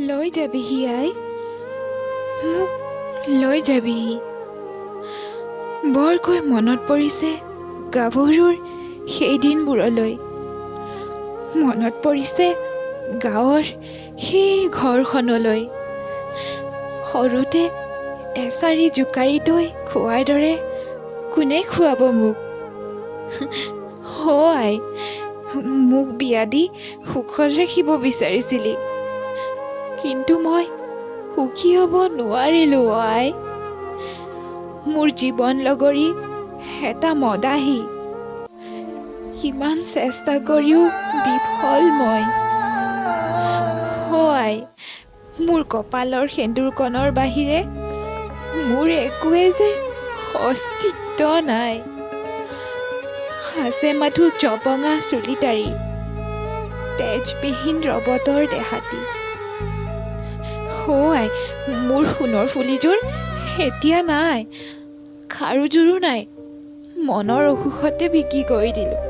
লৈ যাবিহি আই, মোক লৈ যাবিহি। বৰকৈ মনত পৰিছে গাভৰুৰ সেই দিনবোৰলৈ, মনত পৰিছে গাঁৱৰ সেই ঘৰখনলৈ। সৰুতে এচাৰি জোকাৰি দৈ খোৱাৰ দৰে কোনে খুৱাব মোক? আই, মোক বিয়া দি সুখত ৰাখিব বিচাৰিছিলি, কিন্তু মই সুখী হ'ব নোৱাৰিলোঁ আই। মোৰ জীৱন লগৰী এটা মদাহী, কিমান চেষ্টা কৰিও বিফল মই। আই, মোৰ কপালৰ সেন্দুৰকণৰ বাহিৰে মোৰ একোৱে যে অস্তিত্ব নাই। আছে মাথো জপঙা চুলিটাৰি, তেজবিহীন ৰবটৰ দেহাটি। আই, মোৰ সোণৰ ফুলিযোৰ এতিয়া নাই, খাৰুযোৰো নাই, মনৰ অসুখতে বিক্ৰী কৰি দিলোঁ।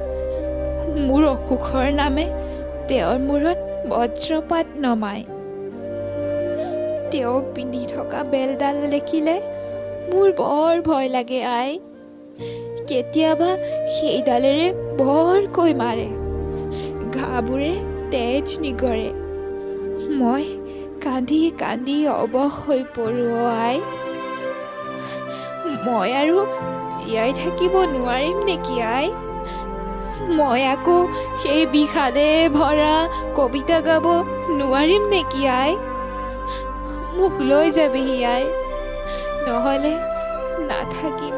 মোৰ অসুখৰ নামে তেওঁৰ মূৰত বজ্ৰপাত নমায়। তেওঁ পিন্ধি থকা বেলডাল দেখিলে মোৰ বৰ ভয় লাগে আই। কেতিয়াবা সেইডালেৰে বৰকৈ মাৰে, ঘাঁবোৰে তেজ নিগৰে। মই কান্দি কান্দি অৱশ হৈ পৰোঁ অ' আই। মই আৰু জীয়াই থাকিব নোৱাৰিম নেকি আই? মই আকৌ সেই বিষাদে ভৰা কবিতা গাব নোৱাৰিম নেকি আই? মোক লৈ যাবিহি আই, নহ'লে নাথাকিম